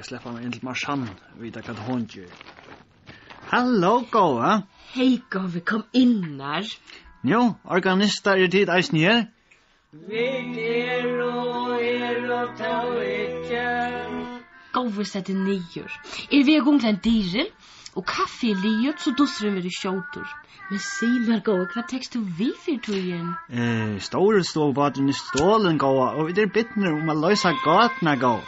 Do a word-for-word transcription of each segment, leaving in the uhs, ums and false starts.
Sleppa mær inn til Marsannu, vita hvat hon ger. Halló, góða. Hey, góði, kom innar. Nú, organistar, eru tit eisini her? Vit eru, eru tó ikki. Góði, set teg niður. Eg eri við at gungla ein dýri, og kaffi er liðugt, so dussurin verður skjótur. Men sig mær, góði, hvat tekst tú við fyri tíðin? Eh, stóri stovubáturin er stolin, góða, og vit eru bidnir um at loysa gátuna, góða.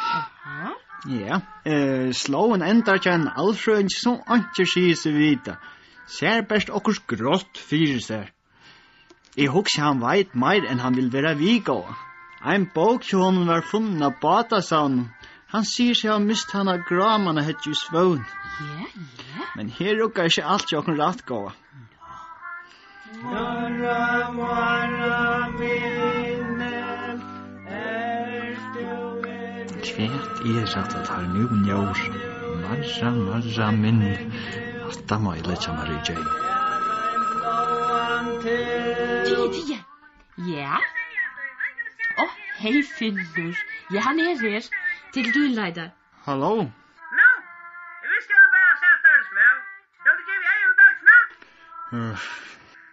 Aha. Ja, eh, slóðin endar hjá einum alfrøðingi, sum einki sigur seg vita. Sær bert okkurt grátt fyri sær. Eg hugsi, hann veit meir, enn hann vil vera við, góða. Ein bók hjá honum var funnin á bátasavninum. Hann sigur seg hava mist hana á Grámannaheyggi í svøvni. Ja, ja. Men her ruggar ikki alt hjá okkum rætt, góða. Norra, Norra, minni, ert tú við? Hvat er hatta, teir nú njór? Marra, marra, minni. Hatta má eg leggja mær í geyma. Tia, Tia. Ja? Ó, hey, Finnur. Ja, hann er her. Til tín, Leidar. Halló? Nú, eg visti, at tú bara sat har og svav. Hevur tú givið eyga við bókina? Øh.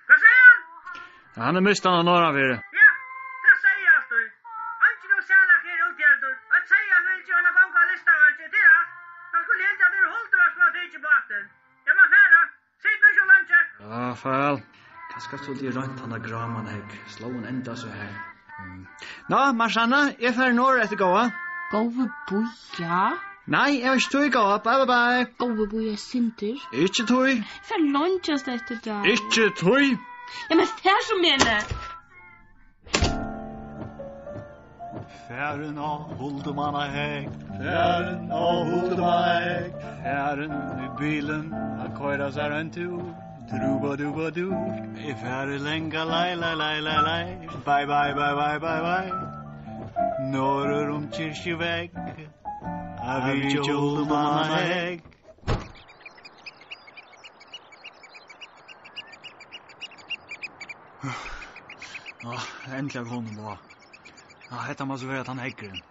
Hvat segði hann? Ja, hann er mistan á Norðanfirði. Ja, tað segði eg altíð. Eingin hevur sæð nakað her úti heldur. Eitt segði, hann vil ikki hava gongd á listaverki. Tað er alt. Hann skuldi hildið, at tað er huldurin, sum hevur tikið bátin. Eg má fara. Sit nú ikki so leingi. Ja, farvæl. Kanska skuldi eg roynt hana Grámannaheygg. Slóðin endar so har. Mm. Ná, Marsanna, eg fari norður eftir, góða. Góði, bíða. Nei, eg havi ikki tíð, góða. Bye, bye, bye. Góði, bíða eitt sindur. Ikki tíð. Fer leingjast eftir tað. Ikki tíð. Ja, men far so, meni. Farin á Huldumannaheygg, farin á Huldumannaheygg, farin í bilin at koyra sær ein túr. Drúba, dúba, dú. Eg fari langa leið, leið, leið, leið, leið. Bye, bye, bye, bye, bye, bye. Norður um Kirkjuvegg, at vitja Huldumannaheygg. Á, endiliga komin á. Á, hetta má so vera tann heggurin.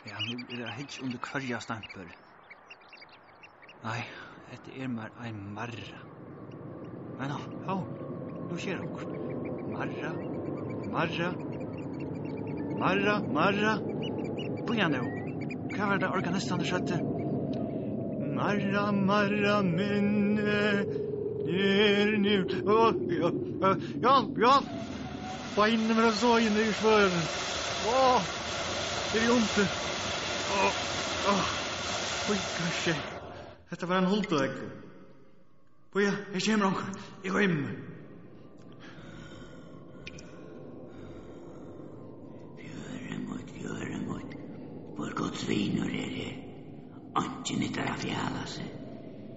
Ja, nú er at hyggja undir hvørja steinpøl. Nei, hetta er mær ein marra. Men hó, hó, nú sker okkurt. Marra, marra, marra, marra. Bíða nú. Hvat var tað, organistarnir søgdu? Marra, marra, minni, niður, niður. Ó, ja, ja, ja, ja. Beinini verða soðin í svørðin. Ó, eri undir. Ó, ó. Oj, kanskje. Hetta var ein hulduheggur. Bíða, her kemur onkur. Eg goymi meg. Fjørður mítt, fjørður mítt, hvør Guds vinur er her? Einki nyttar at fjala seg.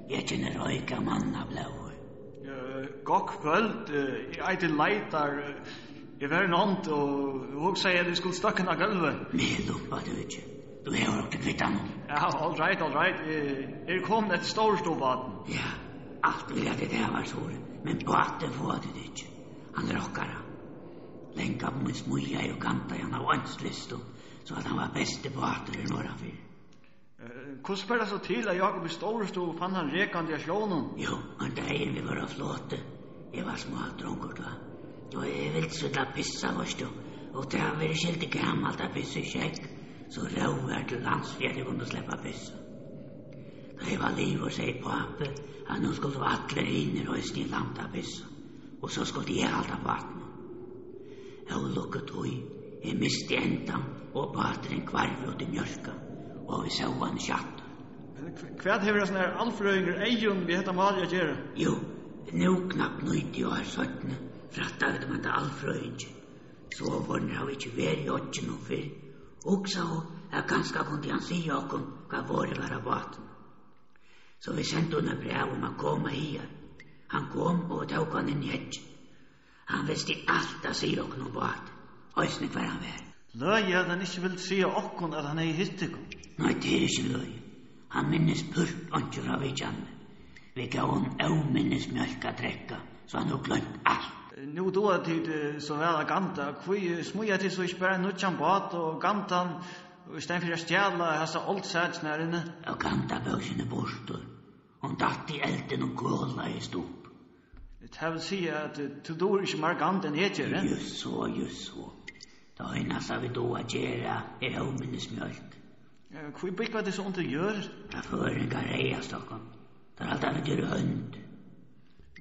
Eg kenni royk av mannablóði. Eh, gott kvøld, eh, eg eiti Leidar, eh, Eg var í nánd og hugsaði, at eg skuldi støkka inn á gólvið. Meg lumpar tú ikki. Tú hevur okkurt í kvittanum. Ja, all right, all right. Eg eri komin eftir stóru stovubátin. Ja, alt vilja tit hava, Suri, men bátin fáa tit ikki. Hann er okkara. Langa mín smíðaði og gantaði hann av eins lystum, so at hann var besti bátur í Norðanfirði. Eh, hvussu ber tað so til, at Jákup í Stórustovu fann hann rekandi á sjónum? Jú, ein dagin vit vóru á floti. Eg var smádrongur tá. Og eg vildi so illa pissa, veitst tú. Og tað hevur verið skeltið gamalt at pissa í skegg. So róð var til lands fyri, at eg kundi sleppa at pissa. Tá eg var liðugur, segði pápi, at nú skuldu allir hinir eisini í land at pissa. Og so skuldi eg halda bátinum. Ólukkutíð, eg misti endan og báturin hvarv út í mjørka, og vit sóu hann ikki aftur. Men hv-, hvat hevur hasin her alfrøðingur Eyðun við hetta málið at gera? Jú, nú, knapt níti ár seinni, frætta vit um henda alfrøðingin. Sovorðnir hava ikki verið í oyggjunum fyrr. Hugsaðu, at kanska kundi hann siga okkum, hvat vorðið var av bátinum. So vit sendu honum bræv um at koma higar. Hann kom, og vit tóku hann inn í heyggjið. Hann visti alt at siga okkum um bátin, eisini hvar hann var. Løgið, at hann ikki vildi siga okkum, at hann hevði hitt tykkum. Nei, tað er ikki løgið. Hann minnist púrt einki frá vitjanini. Vit góvu honum óminnismjólk at drekka, so hann hevur gloymt alt. Nú duga tit, eh, so væl at ganta. Hví, eh, smíða tit so ikki bara ein nýggjan bát og ganta hann Og í staðin fyri at stjala hasa oldsakina har inni. Og gandabókina burtur. Hon datt í eldin og golaðist upp. Tað vil siga, at, eh, tú dugir ikki meir gand enn eg geri. Júst so, júst so. Tað einasta, vit duga at gera, er óminnismjólk. Eh, hví búgva tit so undir jørð? At føroyingar reiðast okkum. Teir halda, vit eru ónd.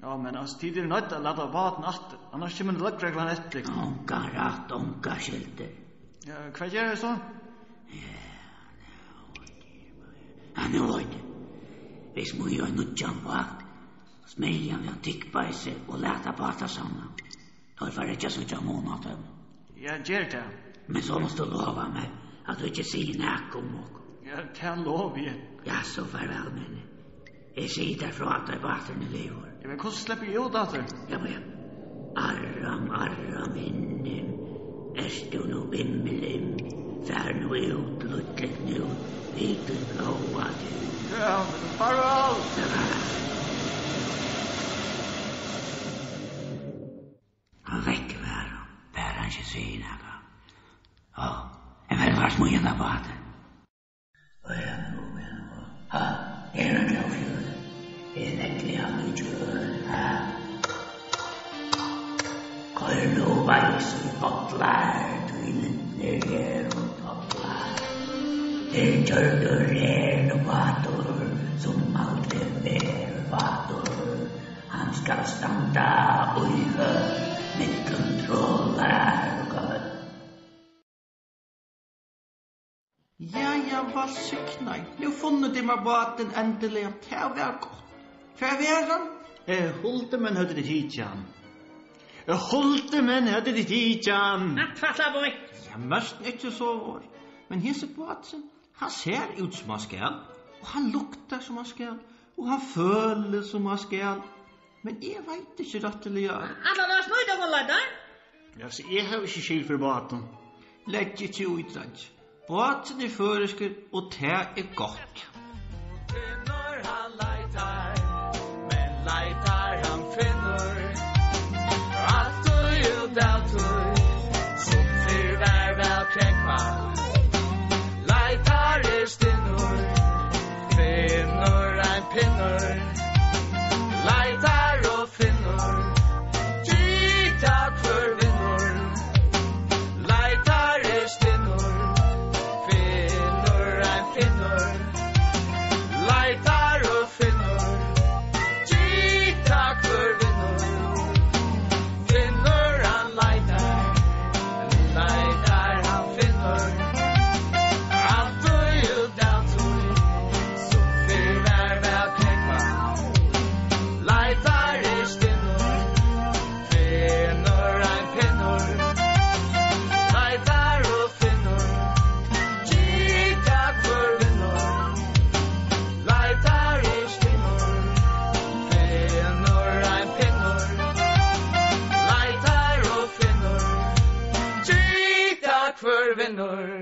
Ja, men, altso, tit eru noydd at lata bátin aftur, annars kemur løgreglan eftir tykkum. Ongan rætt, ongar skyldur. Ja, hvat gera vit so? Ja, nú veit eg. Vit smíða ein nýggjan bát, smyrja hann við antikkbeisi og lata bátasavna. Teir fara ikki at síggja mun á teimum. Ja, ger tað. Men so mást tú lova mær, at tú ikki sigur nakað um okkum. Ja, tað lovi eg. Ja, so farvæl, meðni. Eg sigi tær frá, tá ið báturin er liðugur. Ja, men hvussu sleppi eg út aftur? Ja, men, arram, arram, innim, ert tú nú bimmilim? Far nú út, lítli knút, vit vil bláa teg út. Ja, men farvæl. Ja, farvæl. Og vekk var hann, bara hann ikki sigur nakað. Ó, eg vil bara smíða henda bátin. Ó, ja, nú, ja, nú. Ha, er hann glaður? Eg negli hann í gjør, ha? Koyr nú veis í bollar, tí lyntir eru bollar. Tað er gjørdur her nú bátur, sum aldri verður fátur. Hann skal standa í høvd millum trolar og gøll. Ja, ja, vælsignaði. Nú funnu tit mær bátin endiliga. Tað var gott. Hvar var hann? Eh, huldumenn høvdu tit tikið hann. Eh, huldumenn høvdu tit tikið hann. Hann tvætlar beint. Ja, møsn ikki so vor. Men hesin báturin, hann sær út sum hann skal, og hann luktar sum hann skal, og hann følir sum hann skal. Men eg veit ikki rættiliga. Ætlar tú at snýta okkum, Leithar? Ja, so eg havi ikki skil fyri bátum. Legg ikki í, dreingir. Báturin er føroyskur, og tað er gott. Finnur hann Leithar, men Leithar hann finnur. Altíð út av tí, sum fyrr var væl krógvað. Leithar er stinnur, finnur ein pinnur. Leithar og Finnur, gita hvør vinnur. Leithar er stinnur, finnur ein pinnur. Leithar og Finnur, gita hvør vinnur. Finnur hann Leithar, Leithar hann finnur. Altíð út av tí, sum fyrr var væl krógvað. Leithar er stinnur, finnur ein pinnur. Leithar og Finnur, gita hvør vinnur. Leithar er stinnur, finnur ein pinnur. Leithar og Finnur, gita hvør vinnur.